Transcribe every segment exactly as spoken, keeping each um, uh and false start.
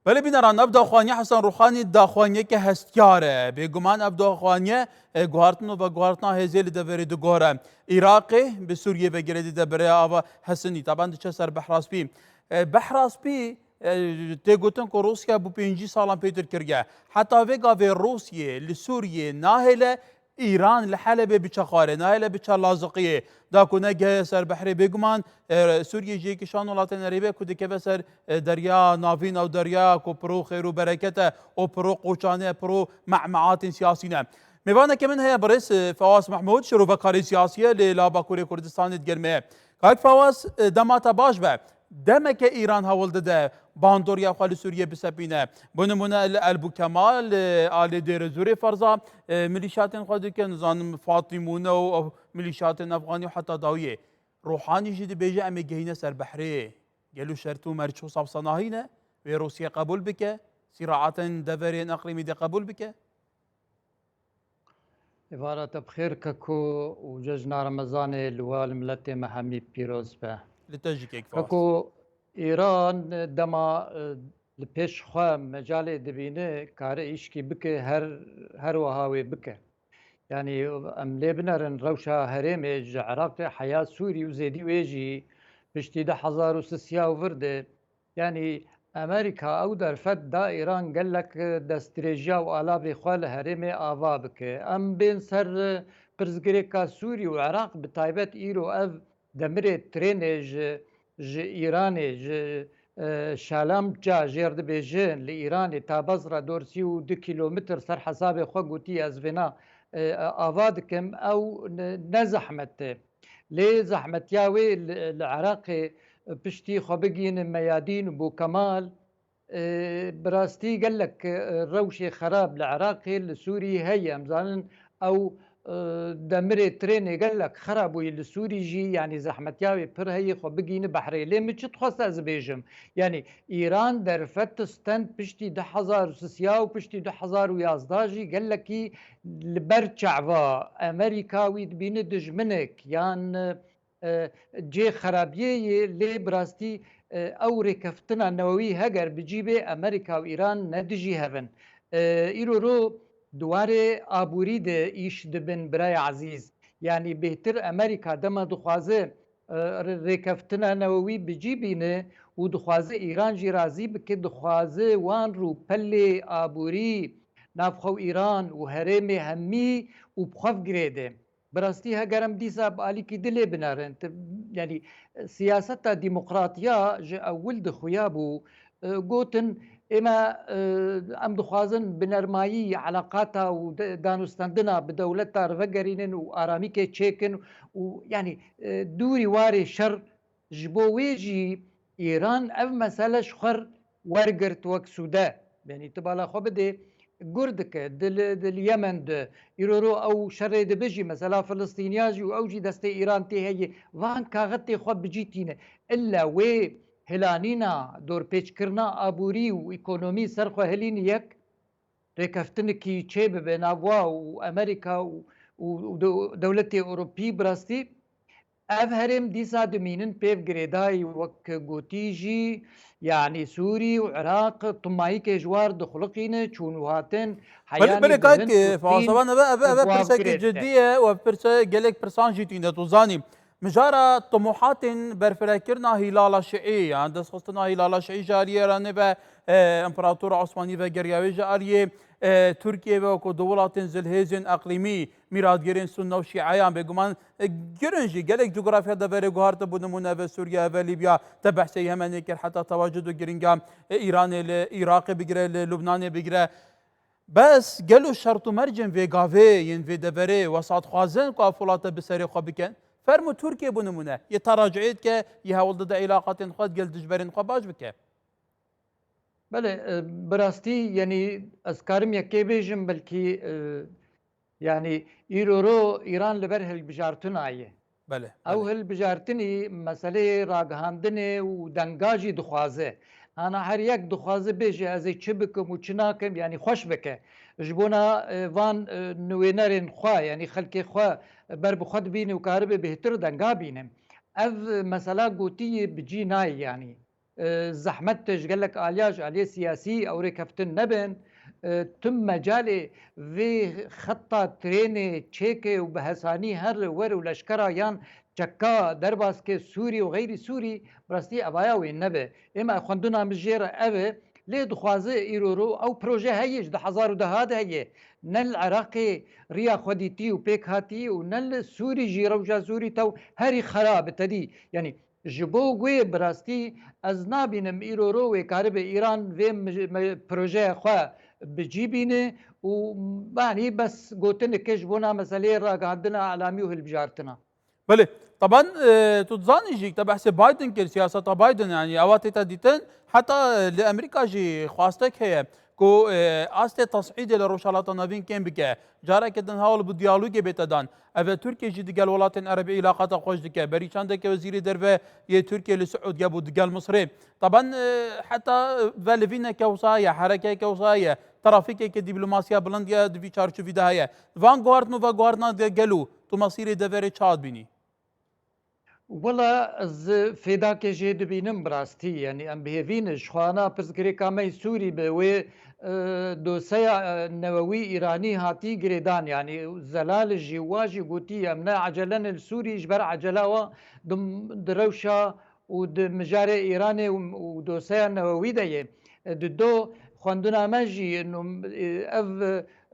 Belê bîneran, ev daxwaniye Hesen Ruxanî daxwaniyeke hestiyar e. Bêguman ev daxwaniye, e, guhartin û veguhartina hêzê li deverê diguhere. Iraqê bi Sûriyê ve girêdî deverê ava Hesinî. Taban diçe ser Behra Spî. E, Behra Spî, e, tê gotin ku Rûsya bi pêncî salan pêtir kiriye. Heta vê gavê Rûsiyê li Sûriyê nahêle, Îran li Helebê biçe xwarê, nahêle biçe Laziqiyê. Da ku negehê ser behrê bêguman, e, Sûriyê ji yekî şan welatên Erêbî ku dikeve ser, e, Derya Navîn ew derya ku piro xêr û bereket e, û piro qoçane, piro me'me'atên siyasî ne. Mêvaneke min heye birêz, e, Fewas Mehmûd, şirovekarê siyasî ye lê la Bakurê Kurdistanê digel me ye. Kak Fewas, e, dema te baş be. Demeke Îran hewl dide bandoriya xwe li Sûriyê bisepîne. Bo nimûne li Elbû Kemal, e, a li Dêrezûrê ferza, e, milîşatên xwe dike, nizanim Fatîmûne û ew milîşatên Efxanî û heta dawiyê. Ruhanî jî dibêje em ê gehîne ser behrê. Gelo şert û merc û sapsanahî ne? Wê Rûsye qebûl bike? Sîraatên deverên eqlîmî dê qebûl bike? Êvara te bi xêr Keko û cejna Remezanê li we li miletê me hemî pîroz be. Li te jî kek Keko, Îran dema, e, li pêş xwe mecalê dibîne, kare îşkî bike, her, her wiha wê bike. Yanî em lê binerin rewşa herêmê ji Iraqê heya Sûrî û zêdî wê jî piştî du hezar û sisiya û vir de Yanî Amerîka ew derfet da Îran gelek destdirêjiya û alavê xwe li herêmê ava bike. Em bên ser pirsgirêka Sûrî û Iraq, bi taybet îro ev demirê trênê ji, ji Îranê, ji, e, Şalamça jêr dibêjin, li Îranê ta Bezra dor sî û du kîlometr ser hesabê xwe gotî ez vêna, e, ava dikim, ew ne, ne zehmet e. Lê zehmetiya wê li, li Iraqê piştî xwe bigihînin Meyadîn û Bo Kemal, e, bi rastî gelek, e, rewşê xerab li Iraqê, li Sûrî heye. Em zanin ew, e, demirê trênê gelek xera bûyî li Sûrî jî, yanî zehmetiya wê pir heye xwe bigihîne behrê. Lê min çi dixwest ez bêjim? Yanî Îran derfet stend piştî du hezar û sisiya û piştî du hezar û yazda jî gelekî li ber çava Amerîka wî dibîne dijminek yan, e, cê xerabiyê yê, lê bi rastî, e, ew rêkeftina newewî heger bi cî bê Amerîka û Îran ne dijî hev in. E, îro ro di warê aborî de îş dibin birayê ezîz. Yanî bêhtir Amerîka dema dixwaze, e, rê-, rêkeftina newewî bi cî bîne û dixwaze Îran jî razî bike, dixwaze wan rûpelê aborî navxwe û Îran û herêmê hemî û bi xwe ve girêde. Bi rastî heger em dîsa bi alîkî dilê binerin, ti-, yanî siyaseta demokratiya ji ewil de xuya bû. E, gotin, ême, e, em dixwazin bi nermayî eleqata û de-, danûstendina bi dewleta re vegerînin û aramîkê çêkin û, yanî, e, dûrî warê şer. Ji bo wê jî Îran ev mesele ji xwe r-, wergirt wek sûde. Yanî tu bala xwe bidê, gur dike, di li, di li Yemen de, îro ro ew şerê dibe jî, mesela Filistîniya jî û ew jî destê Îran tê heye. Van kaxetê xwe bi cî tîne. Illa wê hilanîna, dorpêçkirina aborî û ekonomî ser xwe hilîne yek, rêkeftinekî çê bibe nav wa û Amerîka û, û, û de-, dewletê Ewropî bi rastî ev herêm dîsa dimînin pêv girêdayî wek gotî jî, yanî Sûrî û Iraq tumayîkê ji war dixuliqîne, çûn û hatin, Belê, heyanî belê, bi kak, hin e, û tîn Fawa Saban, eve, eve, û eve bi av pirseke girêdine. Cidî ye û ev pirse gelek pirsan jî tîne, tu zanî. Mijara timohatên berfirekirina Hîlala Şiî, yan destxistina Hîlala Şiî ji aliyê Îranê ve, e, Împeratora Osmanî vegeriya wê ji aliyê, e, Tirkiyê ve ku du welatên zilhêzên eqlîmî, mîratgirên Sunne û Şîeyan bêguman, e, girin jî gelek cografya deverê guharte, bo nimûne ve Sûriye, ve Lîbya, te behsê Yemenê kir, heta tewacudu giringa, e, Îranê li Iraqê bigire, li Lubnanê bigire. Bes gelo şert û mercên vê gavê yên vê deverê wesatxwazin ku ev welate bi serê xwe bikin? Fermo Tirkiye bo nimûne, yê teraciyê dike, yê hewl dide îlaqatên xwe digel dijberên xwe baş bike. Belê, e, bi rastî, yanî ez karim yekê bêjim, belkî, e, yanî îro ro Îran li ber hilbijartina ye. Belê, Ew belê. Hilbijartinî meseleyê ragihandinê û denga jî dixwaze. Ana her yek dixwaze bêje, ez ê çi bikim û çi nakim, yanî xweş bike. Ji bona, e, van, e, nûênerên xwe, yanî xelkê xwe ber bi xwe dibîne û karibe bêhtir denga bîne. Ev mesela gotiyê bi cî nayê, yanî. e, zehmet ji gelek aliya, ji aliyê siyasî ew rêkeftin nebin. E, tim mecalê vê xeta trênê çêke û bi hesanî her wer û leşkera yan çeka derbaske Sûrî û xeyrî Sûrî, bi rastî evaya wê nebe. Êma xwendina min jê re ev e, lê dixwaze îro ro ew proje heye ji du hezar û deh de heye. Ne li Iraqê riya xwe dîtî û pêk hatî û ne li Sûrî jî rewşa Sûrî tew herî xerab e tedî. Yanî ji bo wê bi rastî ez nabînim îro ro wê karibe Îran vê mij-, me-, projeyê xwe bi cî bîne û banî bes gotineke ji bona meseleyê ragihandina elamî û hilbijartina. Belê, taban, e, tu dizanî jî, te behsê Biden kir, siyaseta Biden, yanî ewa tête dîtin, heta, e, li Amerîka jî xwastek heye ku, e, astê tesîdê li Rojhilata Navîn kêm bike. Careke din hewl bi diyalogê bête dan. Ev e Tirkiye jî digel welatên Erebî îlaqata xweş dike. Berî çandeke wezîrê derve yê Tirkiye li Siûdiye bû digel Misirê. Taban, e, heta velivîneke wisa ye, herekeyeke wisa ye, trafîkeke dîplomasiya bilind ye di vî çarçovî de heye. Van guhardin û veguhardina de gelo tu mesîrê deverê ça dibînî? Wela ez fêdakê jê dibînim bi rastî, yanî em bi hêvî ne. Ji xwe ana pirsgirêka me yê Sûrî bi wê, e, doseya, e, newewî Îranî hatî girêdan, yanî zelal jî wa jî gotî em ne ecele ne li Sûrî, ji ber ecela wa di, di rewşa û di mijarê Îranê û, û doseya newewî de ye. E, di do xwendina me jî, no, e, ev,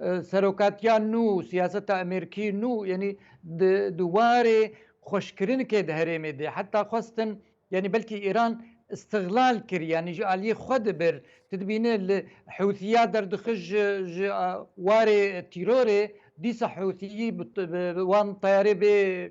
e, serokatiya nû, siyaseta Amerîkî nû, yanî di, di warê xweşkirinekê di herêmê de. Heta xwestin, yanî belkî Îran îstixlal kir, yanî ji aliyê xwe dibir. Tu dibîne li Hûsiya derdixist ji, ji, a, warê tîrorê, dîsa Hûsiyî bi, bi, bi wan teyarê bê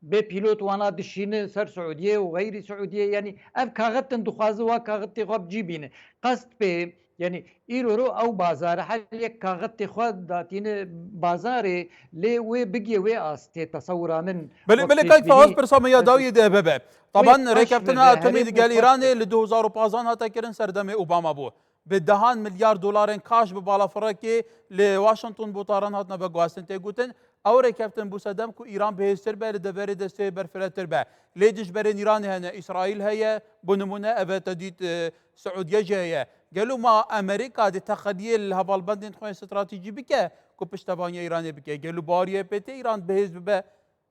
bê pîlot wana dişîne ser Siûdiyê û xeyrî Siûdiyê, yanî ev kaxit in dixwaze wa kaxitê xwe bi cî bîne. Qest pê, yanî îro ro ew bazar e, her yek kaxitê xwe datîne bazarê, lê wê bigê wê astê tesewira min. Belê, wek belê, kayk pêşbînî Fawaz pirsa me ya dawiyê de bebe. Wê Taban paş rêkeftina bibe, atomî herê di gel Îranê li du hezar û pazdeh hate kirin serdemê Obama bû. Bi dehan milyar dolarên kaş bi balafirekê li Washington botaran hatine veguhastin tê gotin, ew rêkeftin bû sedem ku Îran bihêztir be, li deverê destê berfiretir be. Lê dijberên Îranê hene, Îsraîl heye, bo nimûne ev e te dît, e, Siûdiye jî heye. Gelo ma Amerîka di texeliyê li hevalbendên xwe yên stratejî bike ku piştevaniya Îranê bike? Gelo baweriye pê tê Îran bihêz bibe,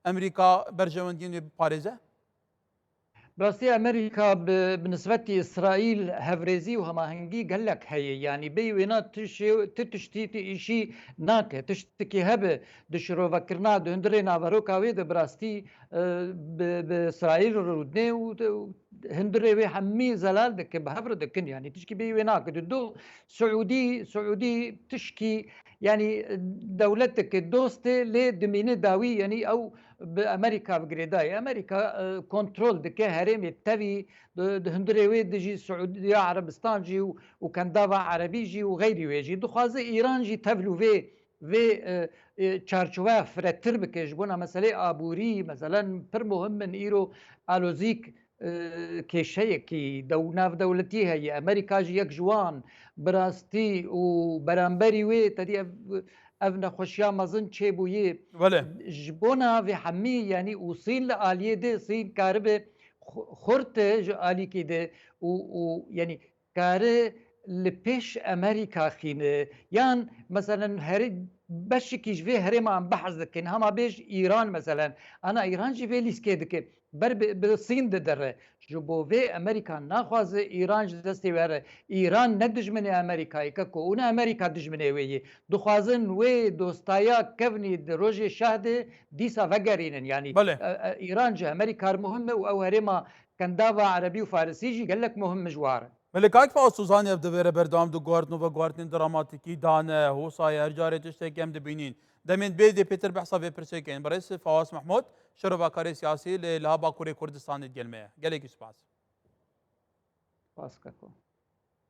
Amerîka berjewendiyên wê biparêze? Bi rastî Amerîka bi, bi nisbetî Îsraîl hevrêzî û hemahengî gelek heye. Yanî bêyî wêna tu şê-, tu tiştî, tu îşî nake. Tiştekî hebe di şirovekirina, di hundirê naveroka wê de bi rastî, e, bi, bi Îsraîl rûdinê û, û hundirê wê hemî zelal dike, bi hev re dikin. Yanî tişkî bêyî wê nake. Di do Siûdî, Siûdî tişkî, yanî dewleteke dost e, lê dimîne dawî, yanî ew bi Amerîka bi girêdayî. Amerîka, e, kontrol dike herêmê tevî, di, di hundirê wê de jî Siûdiya Erebistan jî û, û Kendava Erebî jî û xeyrî wê jî. Dixwaze Îran jî tevlû vê, vê, e, e, çarçoveya firetir bike. Ji bona meselê aborî, meselen, pir muhim in îro alozîk, e, kêşeyekî dew-, navdewletî heye. Amerîka jî yek ji wan bi rastî û beramberî wê tedî ev, ev nexweşiya mezin çêbûyî. Belê. Ji bona vê hemî, yanî û Sîn li aliyê de, Sîn karibe xu-, xurt e ji alîkî de û, û, yanî kare li pêş Amerîka xîne. Yan, meselen, herê-, beşekî ji vê herêma em behs dikin. Hema bêj Îran, meselen. Ana Îran jî vê lîstikê dike. Ber bi, bi Sîn didire. Ji bo vê Amerîka naxwaze Îran ji destê were. Îran ne dijminê Amerîkayê, keko, û ne Amerîka dijminê wê yê. Dixwazin wê dostaya kevnî di rojê şeh de dîsa vegerînin. Yanî, Belê. e, e, Îran ji Amerîka re muhim e û ew herêma Kendava Erebî û Farisî jî gelek muhim ji war e. Belê, kak Fawaz, tu zanî ev di vê re berdewam di guhardin û veguhardinên dramatîkî dane, hosa ye, her carê tiştek em dibînîn. Demên bê dê pêtir behsa vê pirsê keyin. Birêz Fawaz Mehmûd, şirovakarê siyasî li, li ha Bakurê Kurdistanê digel me ye. Gelekî spas. Spas, keko.